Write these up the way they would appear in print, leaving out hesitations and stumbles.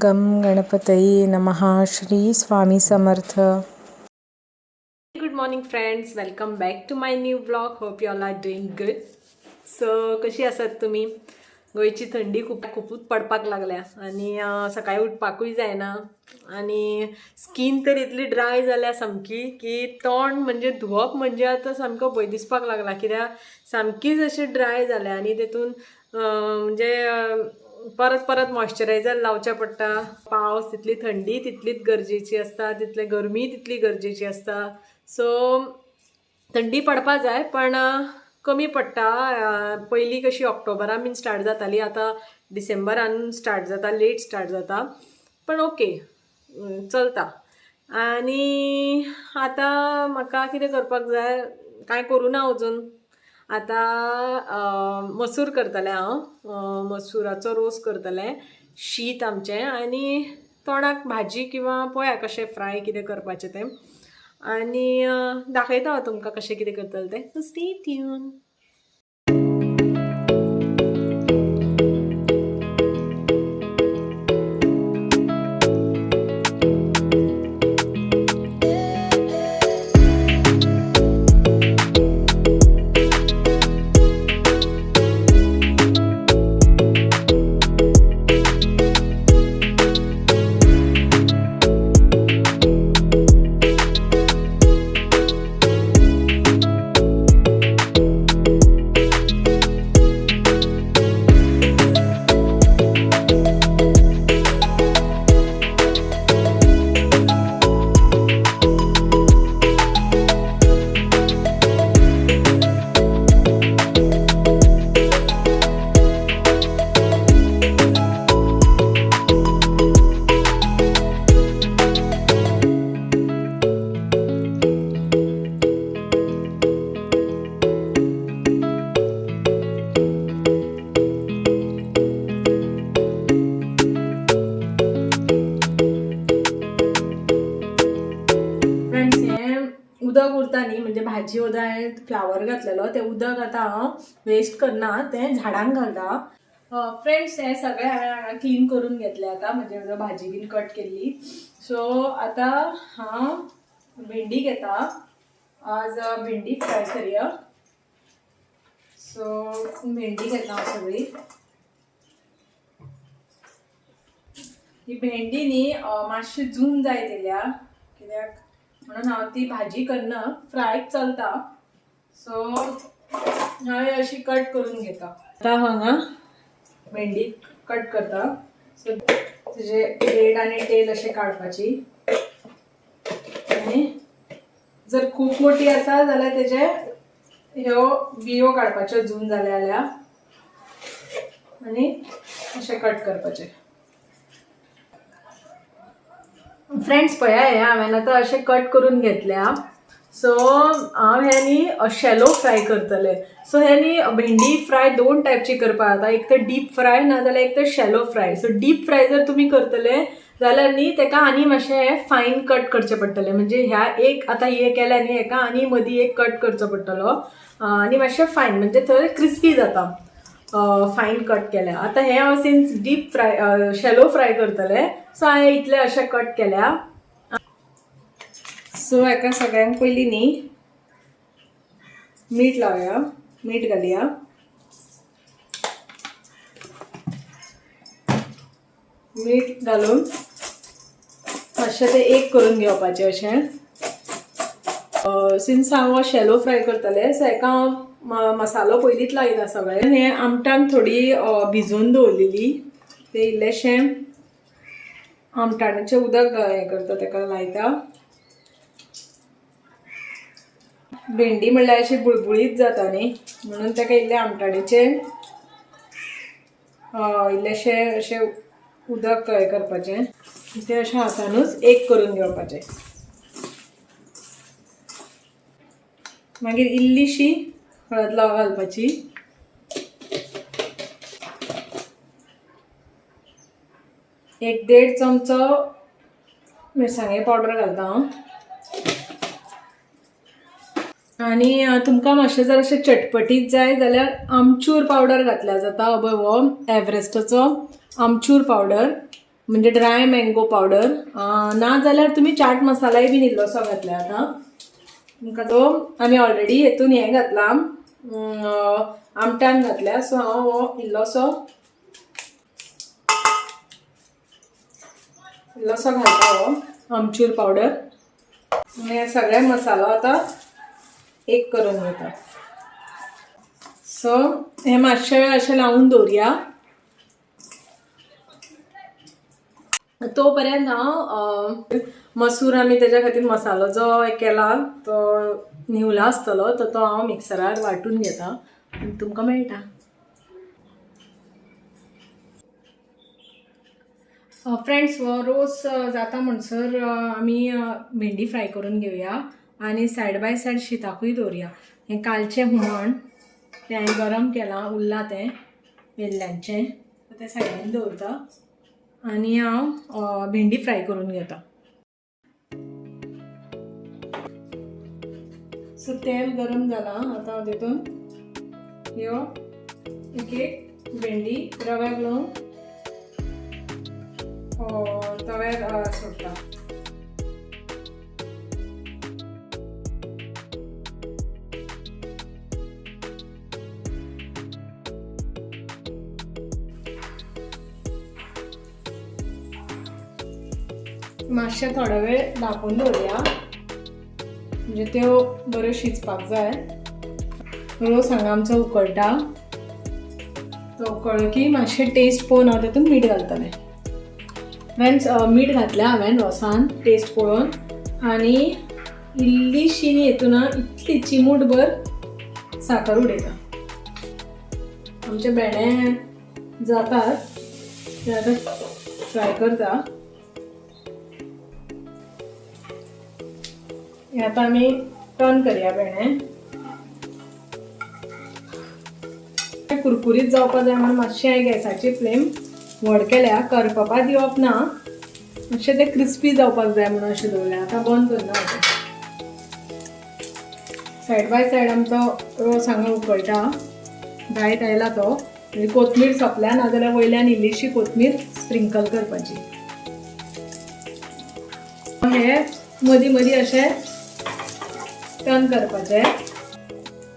गं गणपतये नमः. Shri Swami Samarth. Good morning friends, welcome back to my new vlog. Hope you all are doing good. So कशी आसात तुमी? गोंयची थंडी खूब खुबूच पडपाक लागल्या आनी सकाळी उठपाकूय जायना आनी स्कीन तर इतली ड्राय जाल्या सामकी की तोंड म्हणजे धुवप म्हणजे आतां सामको भंय दिसपाक लागला, कित्याक सामकीच अशी ड्राय जाल्या आनी तेतून म्हणजे परत परत मॉइश्चरायझर लावचें पडटा. पावस तितली थंडी तितलीच गरजेची आसता, तितली गरमी तितली गरजेची आसता. सो थंडी पडपा जाय पण कमी पडटा. पयलीं कशी ऑक्टोबरान बीन स्टार्ट जाताली, आतां डिसेंबरान स्टार्ट जाता, लेट स्टार्ट जाता, पण ओके चलता. आनी आतां म्हाका कितें करपाक जाय, कांय करूं ना अजून. आतां मसूर करतलें हांव, मसुराचो रोस करतलें, शीत आमचें आनी तोणाक भाजी किंवा पळया कशें फ्राय कितें करपाचें तें, आनी दाखयता हांव तुमकां कशें कितें करतलें तें. So stay tune. फ्रेंड्स, हें उदक उरता न्ही, म्हणजे भाजी उदक हांवें फ्लावर घातलेलो तें उदक आतां हांव वेस्ट करना, तें झाडांक घालता. फ्रेंड्स, हें सगळें हांवें हांगा क्लीन करून घेतलें आतां, म्हणजे भाजी बीन कट केल्ली. सो आतां हांव भेंडी घेता, आज भेंडी फ्राय करया. सो भेंडी घेता हांव सगळी. ही भेंडी न्ही मातशी जून जाय तेल्या, कित्याक म्हणून हांव ती भाजी करना, फ्रायक चलता. सो हांव अशी कट करून घेता. आतां हांगा भेंडी कट करता. सो तुजे हेड आनी टेल अशें काडपाची, आनी जर खूब मोटी आसा जाल्यार तेजे ह्यो बियो काडपाच्यो जून जाल्या जाल्यार, आनी अशें कट करपाचें. फ्रेंड्स पळया, हें हांवें आतां अशें कट करून घेतल्या. सो हांव हें न्ही शॅलो फ्राय करतलें. सो हें न्ही भेंडी फ्राय दोन टायपची करपाक जाता, एक तर डीप फ्राय ना जाल्यार एक तर shallow fry. So deep fry जर तुमी करतले जाल्यार न्ही तेका आनी मातशें फायन कट करचें पडटलें, म्हणजे ह्या एक आतां हें केलें न्ही हेका आनी मदीं एक कट करचो पडटलो आनी मातशें फायन, म्हणजे थंय क्रिस्पी जाता फायन कट केल्या. आतां हें हांव since deep fry shallow fry करतलें, सो हांवें इतलें अशें कट केल्या. सो हेका सगळ्यांक पयलीं न्ही मीठ लावया, मीठ घालया, मीठ घालून मातशें तें एक करून घेवपाचें अशें. सिन्स हांव शॅलो फ्राय करतलें, सो हेका हांव मसालो पयलींच लायता सगळें. हें आमटान थोडी भिजोवन दवरलेली, तें इल्लेशें आमटाणीचें उदक हें करता, तेका लायता. भेंडी म्हणल्यार अशी बुळबुळीत जाता न्ही, म्हणून तेका इल्लें आमटाणीचें इल्लेशें अशें उदक हें करपाचें, तें अशें हातानूच एक करून घेवपाचें. मागीर इल्लीशी हळद लाव घालपाची, एक 1.5 चमचो मिरसांगे पावडर घालता हांव. आनी तुमकां मातशें जर अशें चटपटीत जाय जाल्यार आमचूर पावडर घातल्यार जाता. अभय हो एवरेस्टाचो आमचूर पावडर, म्हणजे ड्राय मँगो पावडर, ना जाल्यार तुमी चाट मसालाय बीन इल्लोसो घातल्यार जाता तुमकां. तो आमी ऑलरेडी हेतून हें घातलां, आमटान घातल्या. सो हांव हो इल्लोसो इल्लोसो घालता हो आमचूर पावडर. हे सगळे मसालो आतां एक करून घेता. सो हे मातशे वेळ अशें लावन दवरया. तो पर्यंत हांव मसूर आमी तेज्या खातीर मसालो जो केला तो न्हिवला आसतलो, तो तो हांव मिक्सरार वांटून घेता आनी तुमकां मेळटा. फ्रेंड्स, हो रोस जाता म्हणसर आमी भेंडी फ्राय करून घेवया आनी सायड बाय सायड शिताकूय दवरया. हें कालचें हुमण तें हांवें गरम केलां, उरलां तें वेल्ल्यांचें, तें सायडीन दवरता आनी हांव भेंडी फ्राय करून घेता. सो तेल गरम जालां, आतां हांव तितून ह्यो एक एक भेंडी रव्याक लावन तव्यार सोडटा. मातशें थोडो वेळ धांपून दवरया, म्हणजे त्यो बऱ्यो शिजपाक जाय. रोस हांगा आमचो उकळटा, तो उकळ्ळो की मातशें टेस्ट पळोवन हांव तितून मीठ घालतलें. फ्रेंड्स, मीठ घातलें हांवें रोसान टेस्ट पळोवन आनी इल्लीशी न्ही हितून इतली चिमूटभर साकर उडयता. आमचे भेंडे जातात ते आतां फ्राय करता. हे आतां आमी टर्न करया भेंडे. कुरकुरीत जावपा जाय म्हणून मातशें हांवें गॅसाची फ्लेम व्हड केल्या. करपपा दिवप ना, मातशें तें क्रिस्पी जावपाक जाय म्हणून अशें दवरलें. आतां बंद करना हांव. सायड बाय सायड आमचो रोस हांगा उकळटा, जायत आयला तो. म्हणजे कोथमीर सोंपल्या, नाजाल्यार वयल्यान इल्लीशी कोथमीर स्प्रिंकल करपाची. हे मदीं मदीं अशें टर्न करपाचें.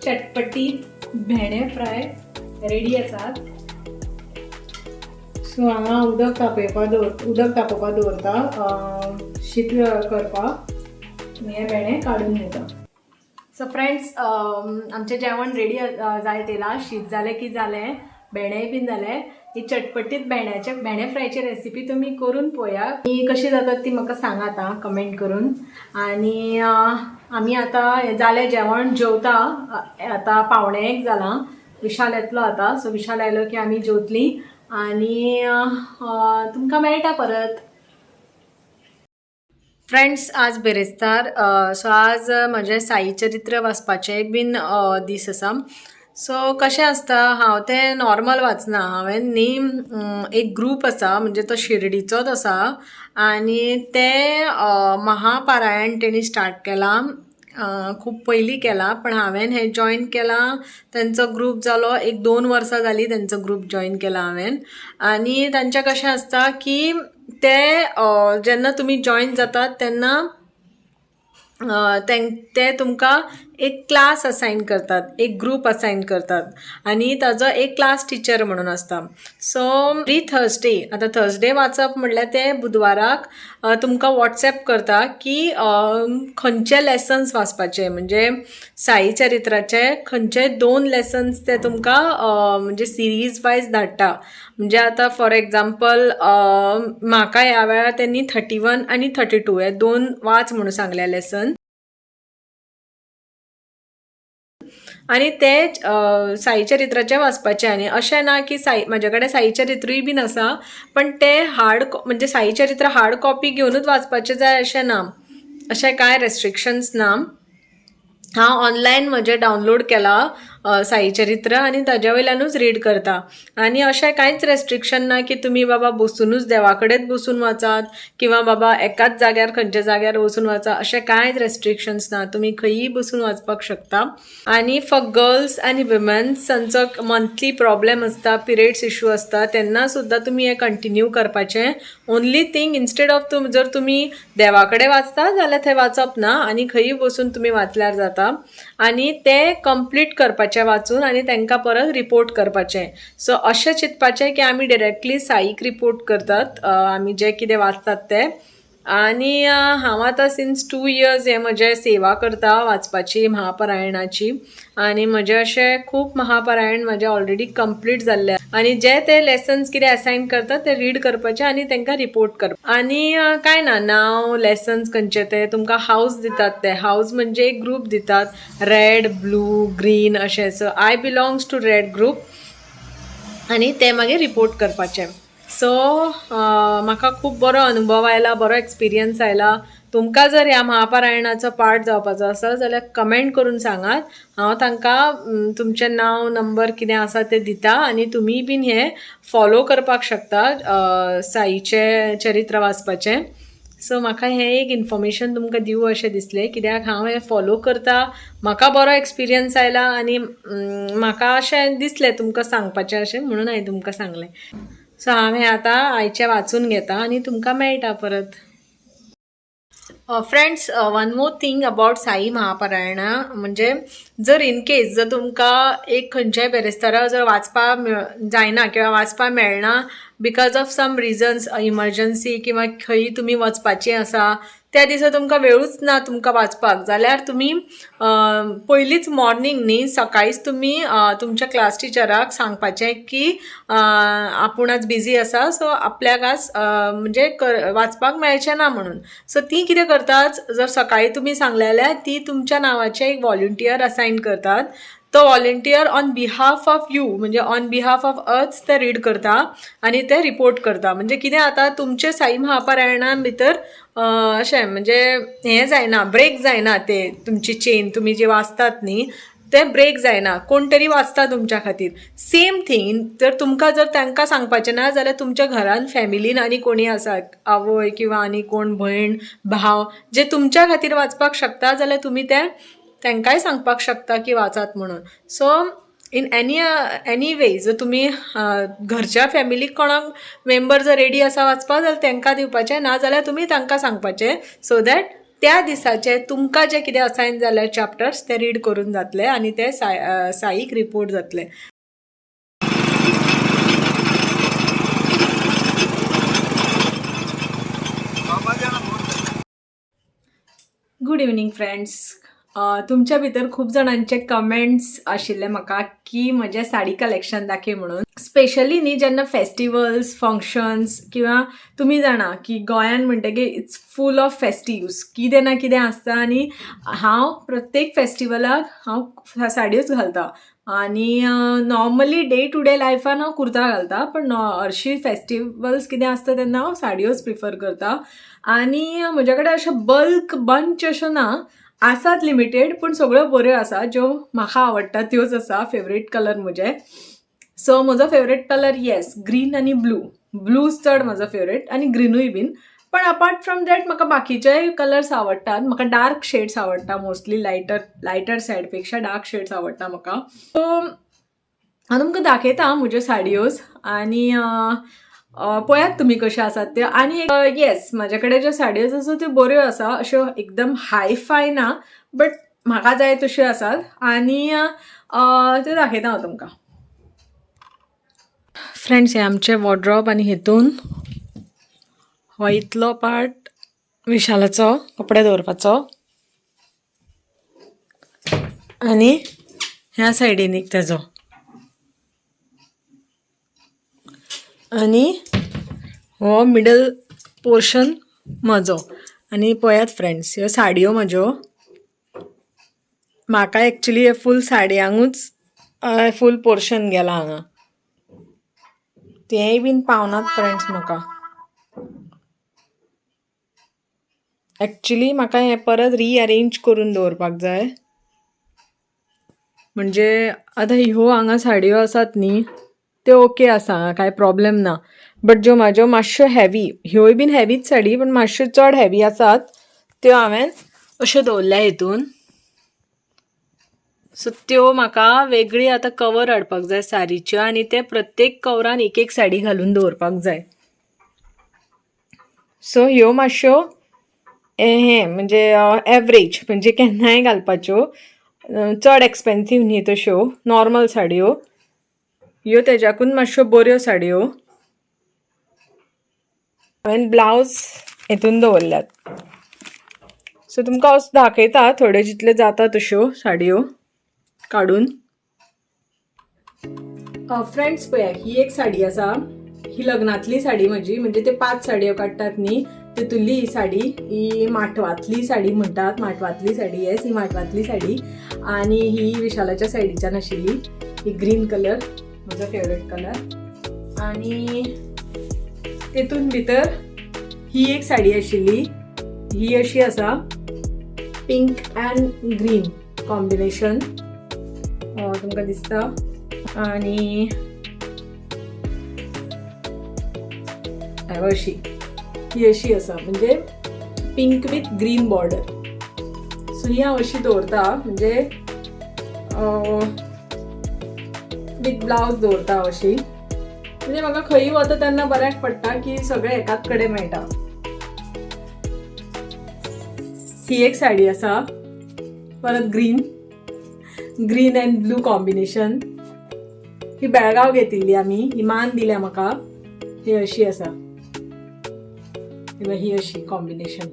चटपटीत भेंडे फ्राय रेडी आसात. सो हांगा उदक तापोवपाक दवरता शीत करपाक आनी हे भेंडे काडून घेता. सो फ्रेंड्स, आमचें जेवण रेडी जायत येयलां. शीत जालें की जालें, भेंडे बीन जाले. ही चटपटीत भेंड्याचे भेंडे फ्रायची रेसिपी तुमी करून पळया. ती कशी जातात ती म्हाका सांगात आं कमेंट करून. आनी आमी आतां हें जालें जेवण, जेवता. आतां 12:45 जालां. विशाल येतलो आतां. सो विशाल आयलो की आमी जेवतलीं आनी तुमकां मेळटा परत. फ्रेंड्स, आज बिरेस्तार. सो आज म्हजें साई चरित्र वाचपाचें बीन दीस आसा. सो कशें आसता, हांव तें नॉर्मल वाचना. हांवें न्ही एक ग्रूप आसा, म्हणजे तो शिर्डीचोच आसा आनी ते महापारायण तेणी स्टार्ट केलां. खूब पयलीं केलां, पण हांवें हें जॉयन केलां तेंचो ग्रूप जालो एक 2 वर्सां जालीं. तेंचो ग्रूप जॉयन केला हांवें आनी तांचें कशें आसता की ते जेन्ना तुमी जॉयन जातात तेन्ना ते तुमकां एक क्लास असायन करतात, एक ग्रूप असायन करतात आनी ताजो एक क्लास टिचर म्हणून आसता. सो एवरी थर्सडे, आतां थर्सडे वाचप म्हणल्यार ते बुधवाराक तुमकां वॉट्सएप करता की खंयचे लेसन्स वाचपाचे, म्हणजे साई चरित्राचे खंयचे दोन लेसन्स ते तुमकां म्हणजे सिरीज वायज धाडटा. म्हणजे आतां फॉर एग्जाम्पल, म्हाका ह्या वेळार तेंनी 31 आनी 32 हे दोन वाच म्हणून सांगले लेसन आनी ते साई चरित्राचे वाचपाचे. आनी अशें ना की साई म्हाजे कडेन साई चरित्रूय बीन आसा, पण ते हार्ड, म्हणजे साई चरित्र हार्ड कॉपी घेवनूच वाचपाचें जाय अशें ना, अशें कांय रेस्ट्रिक्शन्स ना. हांव ऑनलायन म्हजें डावनलोड केलां. साई चरित्र आनी ताज्या वयल्यानूच रीड करता. आनी अशें कांयच रेस्ट्रिक्शन ना की तुमी बाबा बसुनूच देवा कडेन बसून वाचात किंवा बाबा एकाच जाग्यार खंयच्या जाग्यार वचून वाचा, अशें कांयच रेस्ट्रिक्शन्स ना. तुमी खंयीय बसून वाचपाक शकता. आनी फॉर गर्ल्स आनी वुमन्स तांचो मंथली प्रॉब्लेम आसता, पिरियड्स इशू आसता, तेन्ना सुद्दां तुमी हें कंटिन्यू करपाचें. ओनली थिंग इन्स्टेड ऑफ जर तुमी देवा कडेन वाचता जाल्यार थंय वाचप ना आनी खंयी बसून तुमी वाचल्यार जाता. आनी तें कंप्लीट करपाचें वाचून आनी तांकां परत रिपोर्ट करपाचें. सो अशें चिंतपाचें की आमी डिरेक्टली साईक रिपोर्ट करतात आमी जें कितें वाचतात तें. आनी हांव आतां सिन्स 2 इयर्स हें म्हजें सेवा करता वाचपाची महापारायणाची. आनी म्हजें अशें खूब महापारायण म्हजें ऑलरेडी कंप्लीट जाल्लें. आनी जे ते लेसन्स कितें असायन करतात ते रीड करपाचे आनी तांकां रिपोर्ट करप. आनी कांय ना, नांव लेसन्स खंयचे ते तुमकां हावज दितात, ते हावज म्हणजे एक ग्रूप दितात, रेड ब्लू ग्रीन अशें. So I belongs to red group आनी ते मागीर रिपोर्ट करपाचे. सो म्हाका खूब बरो अनुभव आयला, बरो एक्सपिरियन्स आयला. तुमकां जर ह्या महापारायणाचो पार्ट जावपाचो आसा जाल्यार कमेंट करून सांगात, हांव तांकां तुमचें नांव नंबर कितें आसा तें दिता आनी तुमी बीन हें फॉलो करपाक शकता साईचें चरित्र वाचपाचें. सो म्हाका हें एक इन्फॉर्मेशन तुमकां दिवं अशें दिसलें, कित्याक हांव हें फॉलो करता, म्हाका बरो एक्सपिरियन्स आयला आनी म्हाका अशें दिसलें तुमकां सांगपाचें अशें म्हणून हांवें तुमकां सांगलें. सो हांव हें आतां आयचें वाचून घेता आनी तुमकां मेळटा परत. Friends, one more thing about Sai महापारायणा, म्हणजे जर इन केस जर तुमकां एक खंयच्याय बेरेस्तारा जर वाचपाक जायना किंवा वाचपाक मेळना because of some reasons, emergency किंवा खंय तुमी वचपाचीं आसा त्या दिसा तुमकां वेळूच ना तुमकां वाचपाक, जाल्यार तुमी पयलींच मॉर्निंग न्ही सकाळींच तुमी तुमच्या क्लास टिचराक सांगपाचें की आपूण आज बिजी आसा, सो आपल्याक आज म्हणजे वाचपाक मेळचें ना म्हणून. सो ती कितें करतात, जर सकाळीं तुमी सांगलें जाल्यार ती तुमच्या नांवाचें एक वॉलंटियर असायन करतात. तो volunteer on behalf of you, म्हणजे ऑन बिहाफ ऑफ अस ते रीड करता आनी ते रिपोर्ट करता. म्हणजे कितें जाता, तुमचे साई महापारायणा भितर अशें म्हणजे हें जायना, ब्रेक जायना, ते तुमची चेन तुमी जी वाचतात न्ही ते ब्रेक जायना, कोण तरी वाचता तुमच्या खातीर. सेम थींग जर तुमकां जर तांकां सांगपाचें ना जाल्यार तुमच्या घरान फॅमिलीन आनी कोणी आसा, आवय किंवा आनी कोण भयण भाव जे तुमच्या खातीर वाचपाक शकता जाल्यार तुमी ते तांकांय सांगपाक शकता की वाचात म्हणून. सो इन एनी वे जर तुमी घरच्या फॅमिलीक कोणाक मेंबर जर रेडी आसा वाचपाक जाल्यार तांकां दिवपाचें, ना जाल्यार तुमी तांकां सांगपाचें, सो that त्या दिसाचे तुमकां जे कितें असायन जाले चॅप्टर्स ते रीड करून जातले आनी ते साईक रिपोर्ट जातले. गुड इवनींग फ्रेंड्स, तुमच्या भितर खूब जाणांचे कमेंट्स आशिल्ले म्हाका की म्हजें साडी कलेक्शन दाखय म्हणून. स्पेशली न्ही जेन्ना फेस्टिवल्स फंक्शन्स किंवा तुमी जाणा की गोंयान म्हणटकीर it's full of फेस्टिव्स, कितें ना कितें आसता आनी हांव प्रत्येक फेस्टिवलाक हांव साडयोच घालता. आनी नॉर्मली डे टू डे लायफान हांव कुर्ता घालता, पण हरशीं फेस्टिवल्स कितें आसता तेन्ना हांव साडयोच प्रिफर करता. आनी म्हज्या कडेन अशें बल्क बंच अशें ना, आसात लिमिटेड, पूण सगळ्यो बऱ्यो आसा, ज्यो म्हाका आवडटा त्योच आसा फेवरेट कलर म्हजे. सो म्हजो फेवरेट कलर येस ग्रीन आनी ब्लू, ब्लूज चड म्हजो फेवरेट आनी ग्रिनूय बीन, पण अपार्ट फ्रॉम that म्हाका बाकीचेय कलर्स आवडटात. म्हाका डार्क शेड्स आवडटा मोस्टली, लायटर सायडपेक्षा डार्क शेड्स आवडटा म्हाका. सो हांव तुमकां दाखयता म्हज्यो साडयोज आनी पळयात तुमी कश्यो आसात त्यो. आनी येस, म्हाजे कडेन ज्यो साडयोज आसा त्यो बऱ्यो आसा, अश्यो एकदम हाय फाय ना, बट म्हाका जाय तश्यो आसात आनी त्यो दाखयता हांव तुमकां. फ्रेंड्स, हे आमचे वॉर्ड्रॉप आनी हितून हो इतलो पार्ट विशालाचो कपडे दवरपाचो आनी ह्या सायडीन एक तेजो आनी हो मिडल पोर्शन म्हजो. आनी पळयात फ्रेंड्स, ह्यो साडयो म्हज्यो. म्हाका एक्चुली हे फूल साडयांकूच फूल पोर्शन गेला हांगा, तेंय बीन पावनात फ्रेंड्स म्हाका. एक्चुली म्हाका हें परत रिअरेंज करून दवरपाक जाय. म्हणजे आतां ह्यो हांगा साडयो आसात न्ही त्यो ओके आसा, कांय प्रॉब्लेम ना. बट ज्यो म्हाज्यो मातश्यो हेवी, ह्योय बीन हेवीच साडी पण मातश्यो चड हेवी आसात त्यो हांवें अश्यो दवरल्या हितून. सो त्यो म्हाका वेगळी आतां कवर हाडपाक जाय साडीच्यो आनी ते प्रत्येक कवरान एक एक साडी घालून दवरपाक जाय. सो ह्यो मातश्यो हें म्हणजे एवरेज, म्हणजे केन्नाय घालपाच्यो, चड एक्सपेन्सीव न्ही तश्यो, नॉर्मल साडयो. ह्यो तेज्याकून मातश्यो बऱ्यो साडयो. हांवें ब्लावज हितून दवरल्यात. सो तुमकां हांव दाखयता थोड्यो जितल्यो जाता तश्यो साडयो काडून. फ्रेंड्स पळया, ही एक साडी आसा, ही लग्नांतली साडी म्हजी. म्हणजे ते 5 साडयो काडटात न्ही तितुली ही साडी, ही माटवांतली साडी म्हणटात, माटवांतली साडी. येस, ही माटवांतली साडी. आनी ही विशालाच्या सायडीच्यान आशिल्ली. ही ग्रीन कलर म्हजो फेवरेट कलर. आनी तेतून भितर ही एक साडी आशिल्ली, ही अशी आसा पिंक अँड ग्रीन कॉम्बिनेशन, तुमकां दिसता. आनी अशी ही अशी आसा, म्हणजे pink with green border. So ही हांव अशी दवरता, म्हणजे विथ ब्लावज दवरता हांव अशी, म्हणजे म्हाका खंय वता तेन्ना बऱ्याक पडटा की सगळें एकाच कडेन मेळटा. ही एक साडी आसा, परत green, green and blue combination. ही बेळगांव घेतिल्ली आमी, ही मान दिल्या म्हाका. ही अशी आसा, ही अशी कॉम्बिनेशन.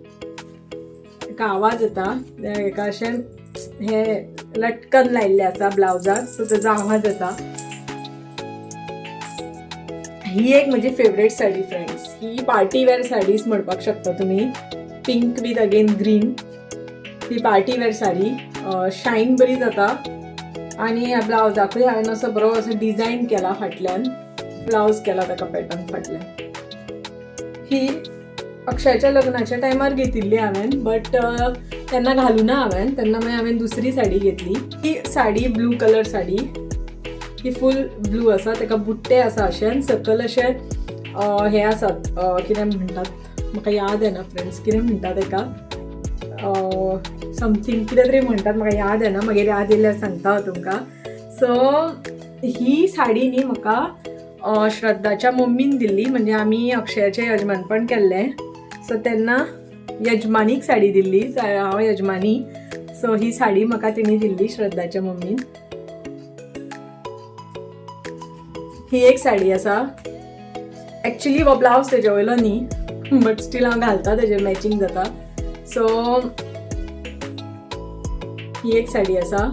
एका आवाज येता, एका अशें हे लटकन लायिल्लें आसा ब्लावजाक, सो तेजो आवाज येता. ही एक म्हजी फेवरेट साडी फ्रेंड्स, ही पार्टी वेअर साडीज म्हणपाक शकता तुमी. पिंक विथ अगेन ग्रीन, ही पार्टी वेअर साडी, शायन बरी जाता. आनी ह्या ब्लावजाकूय हांवें असो बरो असो डिजायन केला फाटल्यान, ब्लावज केला ताका पॅटर्न फाटल्यान. ही अक्षयाच्या लग्नाच्या टायमार घेतिल्ली हांवें, बट तेन्ना घालूना हांवें, तेन्ना मागीर हांवें दुसरी साडी घेतली. ही साडी ब्लू कलर साडी, ही फूल ब्लू आसा, ताका बुट्टे आसा अशें आनी सकयल अशें हें आसात, कितें म्हणटात म्हाका याद येना फ्रेंड्स, कितें म्हणटात ताका, समथींग कितें तरी म्हणटात, म्हाका याद येना, मागीर याद येयल्यार सांगता हांव तुमकां. सो ही साडी न्ही म्हाका श्रद्धाच्या मम्मीन दिल्ली, म्हणजे आमी अक्षयाचें यजमानपण केल्लें, सो तेन्ना यजमानीक साडी दिल्ली, हांव यजमानी, सो ही साडी म्हाका तिणी दिल्ली श्रद्धाच्या मम्मीन. ही एक साडी आसा, एक्चुली हो ब्लावज तेजे वयलो न्ही, बट स्टील हांव घालता, तेजेर मॅचींग जाता. सो ही एक साडी आसा,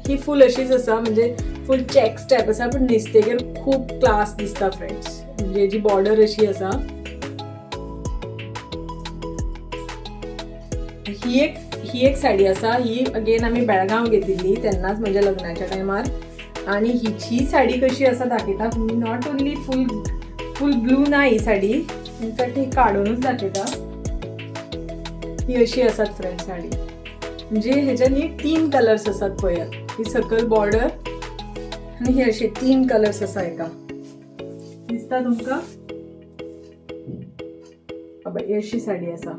ही फूल अशीच आसा, म्हणजे फूल चॅक्स टायप आसा, पूण न्हेसतगीर खूब क्लास दिसता फ्रेंड्स, म्हणजे हेजी बॉर्डर अशी आसा. ही एक साडी आसा, ही अगेन आमी बेळगांव घेतिल्ली तेन्नाच म्हज्या लग्नाच्या टायमार. आनी हिची साडी कशी आसा दाखयता, not only full full blue ना ही साडी, इनफॅक्ट ही काडूनच दाखयता. ही अशी आसात फ्रेंड साडी, म्हणजे हेच्या न्ही 3 कलर्स आसात पळयात, ही सकयल बॉर्डर आनी ही अशी 3 कलर्स आसा हेका, दिसता तुमकां? ही अशी साडी आसा.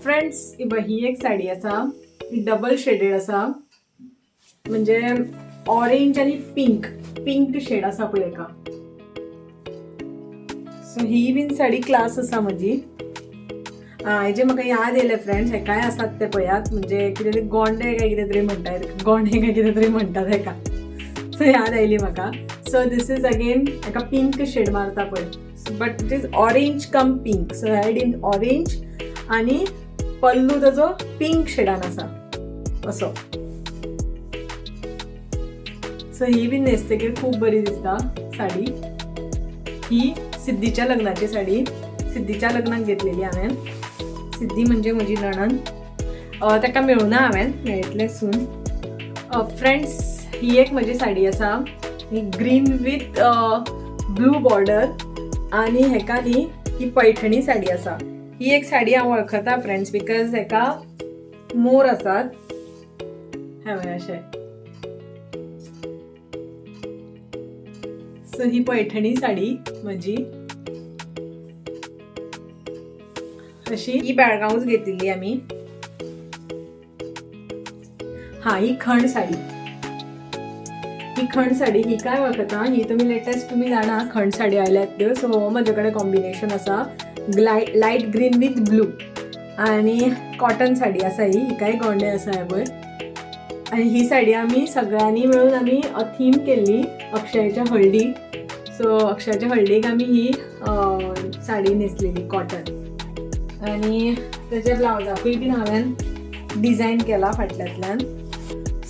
फ्रेंड्स ही एक साडी आसा, ही डबल शेडेड आसा, म्हणजे ऑरेंज आनी पिंक, पिंक शेड आसा पळय हेका. सो ही बीन साडी क्लास आसा म्हजी. हेजे म्हाका याद येयलें फ्रेंड्स, हेकाय आसात ते पळयात, म्हणजे कितें तरी गोंडे काय कितें तरी म्हणटात, गोंडे काय कितें तरी म्हणटात हेका, सो याद आयली म्हाका. सो these is again हेका पिंक शेड मारता पळय, but it is orange cum pink, so had in orange आनी पल्लू ताजो पिंक शेडान आसा असो. सो ही बीन न्हेसतगीर खूब बरी दिसता साडी. ही सिद्धीच्या लग्नाची साडी, सिद्धीच्या लग्नाक घेतलेली हांवें. सिद्धी म्हणजे म्हजी नणन, ताका मेळुना हांवें, मेळटलें सून. फ्रेंड्स ही एक म्हजी साडी आसा, ही ग्रीन विथ ब्लू बॉर्डर आनी हेका न्ही ही पैठणी साडी आसा. ही एक साडी हांव वळखता फ्रेंड्स, because हेका मोर आसात. हें अशें. सो ही पैठणी साडी म्हजी अशी. ही बेळगांवच घेतिल्ली आमी. हा, ही खण साडी. ही खण साडी ही काय वळखता. ही तुमी लेटेस्ट तुमी जाणा खण साडी आयल्यात त्यो. सो हो म्हजे कडेन कॉम्बिनेशन आसा, लायट ग्रीन विथ ब्लू आनी कॉटन साडी आसा ही. हिकाय गोंडे आसा हे पळय. आनी ही साडी आमी सगळ्यांनी मेळून आमी थीम केल्ली अक्षयाच्या हळदीक. सो अक्षयाच्या हळदीक आमी ही साडी न्हेसलेली कॉटन. आनी तेच्या ब्लावजाकूय बीन हांवें डिजायन केला फाटल्यांतल्यान.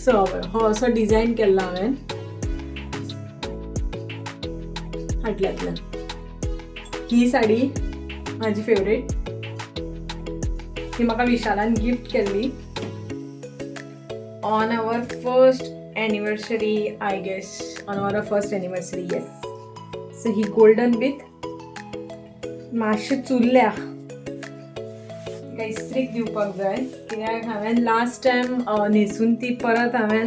सो हो असो डिजायन केल्लो हांवें फाटल्यांतल्यान. ही साडी म्हाजी फेवरेट. ही म्हाका विशालान गिफ्ट केल्ली on our first anniversary, I guess. On our first anniversary, yes. So he golden with मातशें चुरल्या. तिका इस्त्रीक दिवपाक जाय, कित्याक हांवें लास्ट टायम न्हेसून ती परत हांवें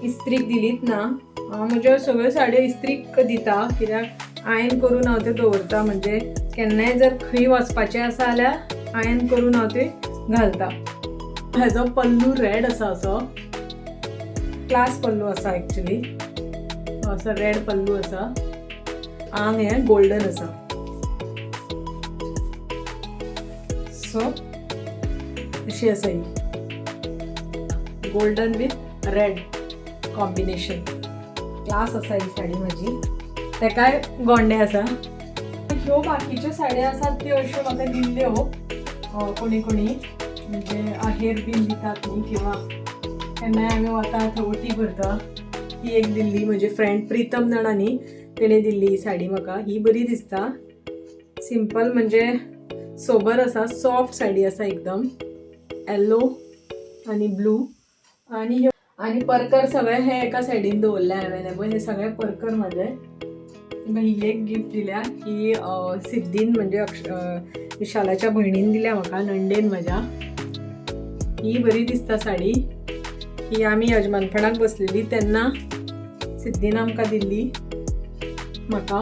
इस्त्रीक दिलीच ना. हांव म्हज्यो सगळ्यो साडयो इस्त्रीक दिता, कित्याक आयन करून हांव त्यो दवरता. म्हणजे केन्नाय जर खंय वचपाचें आसा जाल्यार आयन करून हांव त्यो घालता. हेजो पल्लू रेड आसा, असो क्लास पल्लू आसा एक्चुली. असो रेड पल्लू आसा. आंग हें गोल्डन आसा. सो अशी आसा ही golden with red combination. Class आसा ही साडी म्हजी. तेकाय गोंडे आसा. ह्यो बाकीच्यो साडयो आसात त्यो अश्यो म्हाका दिल्ल्यो कोणी कोणी, म्हणजे आहेर बीन दितात न्ही, किंवा केन्नाय आमी वता थंय ओटी भरता. ही एक दिल्ली म्हजे फ्रेंड प्रितम जाणा न्ही, तेणें दिल्ली ही साडी म्हाका. ही बरी दिसता. सिंपल म्हणजे सोबर आसा. सॉफ्ट साडी आसा एकदम. येल्लो आनी ब्लू. आनी ह्यो आनी परकर सगळे हे एका सायडीन दवरले हांवें. हे पळय, हे सगळे परकर म्हाजे. ही एक गिफ्ट दिल्या ही सिद्धीन, म्हणजे विशालाच्या भयणीन दिल्या म्हाका, नंडेन म्हज्या. ही बरी दिसता साडी. ही आमी यजमानपणाक बसलेली तेन्ना सिद्धीन आमकां दिल्ली, म्हाका.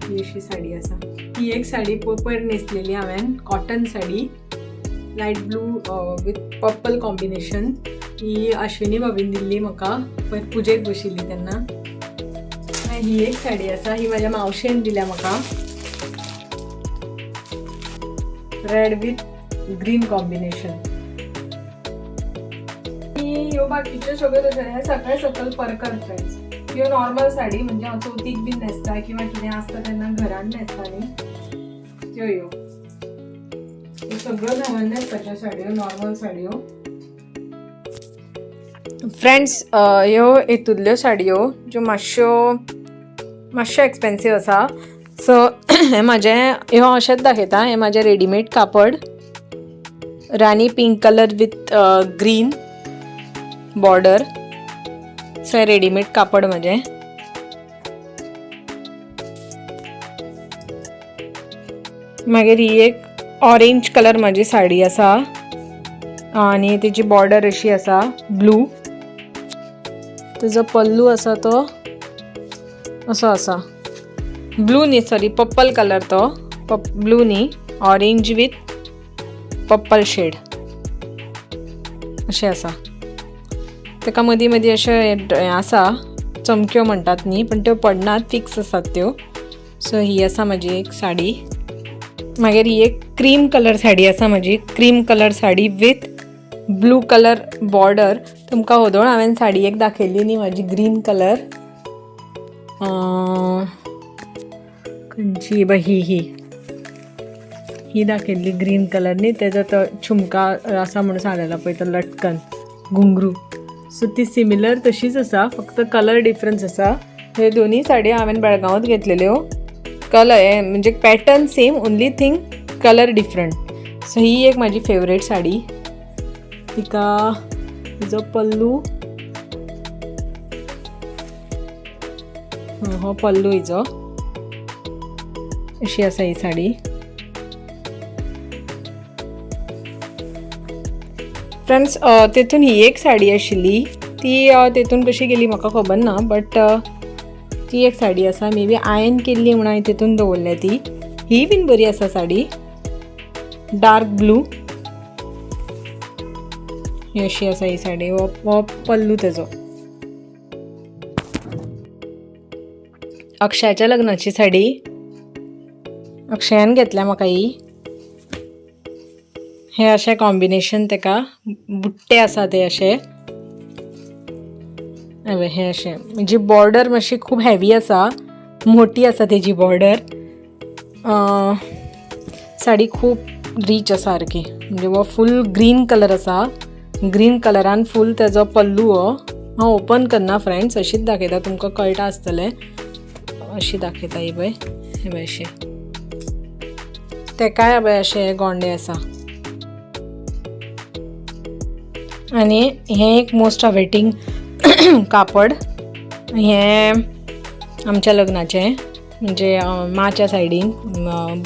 ही अशी साडी आसा. ही एक साडी पयर न्हेसलेली हांवें, cotton sari, light blue with purple combination. ही अश्विनी भाभीन दिल्ली म्हाका पयर पुजेक बशिल्ली तेन्ना. मागीर ही एक साडी आसा. ही म्हाज्या मावशेन दिल्या म्हाका, रेड विथ ग्रीन कॉम्बिनेशन. ही ह्यो बाकीच्यो सगळ्यो तशें हे सगळे सकल परकर फ्रेंड्स. ह्यो नॉर्मल साडी, म्हणजे हांव चवथीक बीन न्हेसता किंवा कितें आसता तेन्ना घरान न्हेसता न्ही त्यो. ह्यो ह्यो सगळ्यो घरान न्हेसपाच्यो साडयो, नॉर्मल साडयो. फ्रेंड्स, ह्यो हेतूंतल्यो साडयो ज्यो मातश्यो मातश्यो एक्सपेन्सीव आसा. सो हें म्हाजें, ह्यो अशेंच दाखयता. हें म्हाजें रेडीमेड कापड, रानी pink colour with green border. So हें रेडीमेड कापड म्हाजें. मागीर ही एक ऑरेंज कलर म्हाजी साडी आसा आनी तेजी बॉर्डर अशी आसा ब्लू. तेजो पल्लू आसा तो असो आसा. ब्लू न्ही, सॉरी, पर्पल कलर तो. ब्लू न्ही, ऑरेंज विथ पर्पल शेड अशें आसा. ताका मदीं मदीं अशें हें आसा, चमक्यो म्हणटात न्ही, पण त्यो पडनात, फिक्स आसात त्यो. सो ही आसा म्हजी एक साडी. मागीर ही एक क्रीम कलर साडी आसा म्हजी, cream colour sari with blue colour border. तुमकां होदोळ हांवें साडी एक दाखयल्ली न्ही म्हाजी ग्रीन कलर, खंयची बा ही ही ही दाखयल्ली ग्रीन कलर न्ही, तेजो तो झुमका आसा म्हणून सांगलेलो पळय, तो लटकन घुंगरू. सो ती सिमिलर तशीच आसा, फक्त कलर डिफरन्स आसा. हे दोन्ही साडयो हांवें बेळगांवात घेतलेल्यो. कलर म्हणजे pattern same, only thing colour different. So ही एक म्हाजी फेवरेट साडी. तिका तिजो पल्लू, हो पल्लू हिजो. अशी आसा ही साडी. फ्रेंड्स, तेतून ही एक साडी आशिल्ली, ती तेतून कशी गेली म्हाका खबर ना, बट ती एक साडी आसा, मे बी आयन केल्ली म्हणून हांवें तेतून दवरल्या ती. ही बीन बरी आसा साडी, डार्क ब्लू. ही अशी आसा ही साडी. हो हो पल्लू तेजो. अक्षयाच्या लग्नाची साडी अक्षयान घेतल्या म्हाका ही. हे अशें कॉम्बिनेशन तेका बुट्टे आसा ते अशे. हय, हे अशें म्हणजे बॉर्डर मातशी खूब हेवी आसा, मोठी आसा तेजी बॉर्डर. साडी खूब रीच आसा सारकी. म्हणजे हो फूल ग्रीन कलर आसा, ग्रीन कलरान फूल तेजो पल्लू. हो हांव ओपन करना फ्रेंड्स, अशीच दाखयता, तुमकां कळटा आसतलें. अशी दाखयता. ही पळय, हे पळय अशें. तेकाय पळय अशे हे गोंडे आसा. आनी हें एक मोस्ट अवेटींग कापड, हें आमच्या लग्नाचें, म्हणजे माच्या सायडीन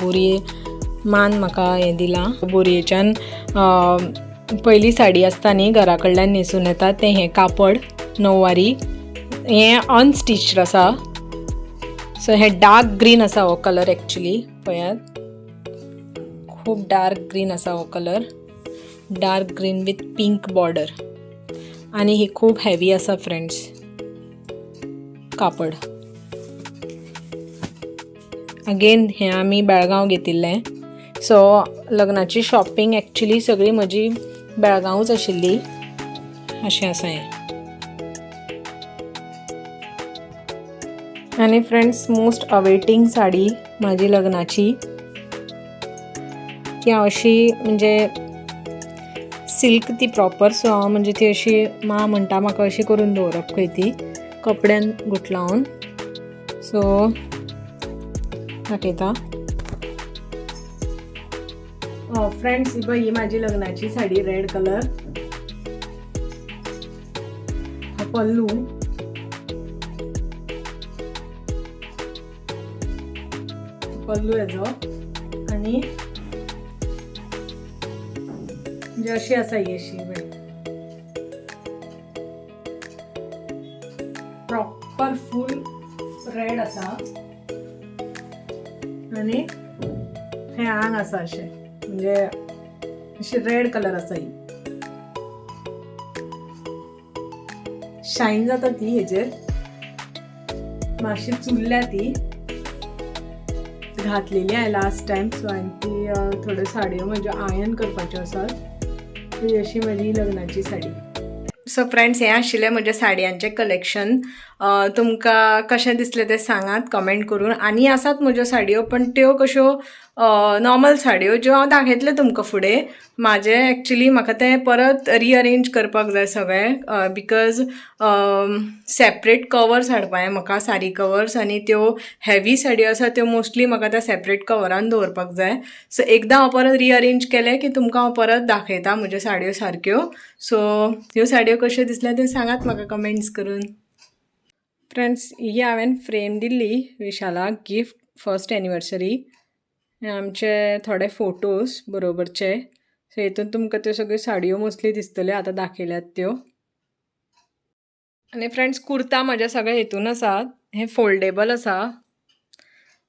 बोरये मान म्हाका हें दिलां. बोरयेच्यान पयली साडी आसता न्ही, घरा कडल्यान न्हेसून येता तें, हें कापड णववारी. हें अनस्टिच्ड आसा. सो हें डार्क ग्रीन आसा हो कलर. एक्चुली पळयात, खूब डार्क ग्रीन आसा हो colour, dark green with pink border. आनी ही खूब हेवी आसा फ्रेंड्स कापड. अगेन हें आमी बेळगांव घेतिल्लें. सो लग्नाची शॉपिंग एक्चुली सगळी म्हजी बेळगांवूच आशिल्ली. अशें आसा हें. आनी फ्रेंड्स, मोस्ट अवेटींग साडी म्हाजी लग्नाची, ती हांव अशी म्हणजे सिल्क ती प्रॉपर. सो हांव म्हणजे ती अशी माँ म्हणटा म्हाका अशी करून दवरप खंय ती कपड्यान गुठलावन. सो दाखयता फ्रेंड्स, ही पळय, ही म्हाजी लग्नाची साडी, रेड कलर. हो पल्लू. पल्लू हेजो. आनी म्हणजे अशी आसा ही, अशी प्रॉपर फूल रेड आसा. आनी हे आंग आसा अशें, म्हणजे अशी रेड कलर आसा ही. शायन जाता ती हेजेर. मातशी चुरल्या ती, घातलेली हांवें लास्ट टायम. सो हांवें ती थोड्यो साडयो म्हज्यो आयन करपाच्यो आसात. ही अशी म्हजी लग्नाची साडी. सो फ्रेंड्स, हें आशिल्लें म्हज्या साडयांचें कलेक्शन. तुमकां कशें दिसलें तें सांगात कमेंट करून. आनी आसात म्हज्यो साडयो, पण त्यो कश्यो नॉर्मल साडयो ज्यो हांव दाखयतलें तुमकां फुडें. म्हाजें एक्चुली म्हाका तें परत रिअरेंज करपाक जाय सगळें, because separate covers हाडपा जाय म्हाका, साडी कवर्स. आनी त्यो हेवी साडयो आसा त्यो मोस्टली म्हाका त्या सेपरेट कवरान दवरपाक जाय. सो एकदां हांव परत रिअरेंज केलें की तुमकां हांव परत दाखयता म्हज्यो साडयो सारक्यो. सो ह्यो साडयो कश्यो दिसल्या त्यो सांगात म्हाका कमेंट्स करून. फ्रेंड्स, ही हांवें फ्रेम दिल्ली विशालाक गिफ्ट, फर्स्ट एनिवर्सरी. आमचे थोडे फोटोज बरोबरचे. सो हितून तुमकां त्यो सगळ्यो साडयो मोस्टली दिसतल्यो, आतां दाखयल्यात त्यो. आनी फ्रेंड्स, कुर्ता म्हज्या सगळे हितून आसात. हे फोल्डेबल आसा,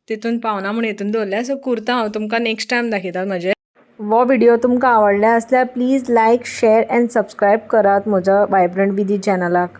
तितून पावना म्हूण हितून दवरल्या. सो कुर्ता हांव तुमकां नेक्स्ट टायम दाखयता म्हजे. हो व्हिडिओ तुमकां आवडले आसल्यार please like, share and subscribe करात म्हज्या वायब्रंट विधी चॅनलाक.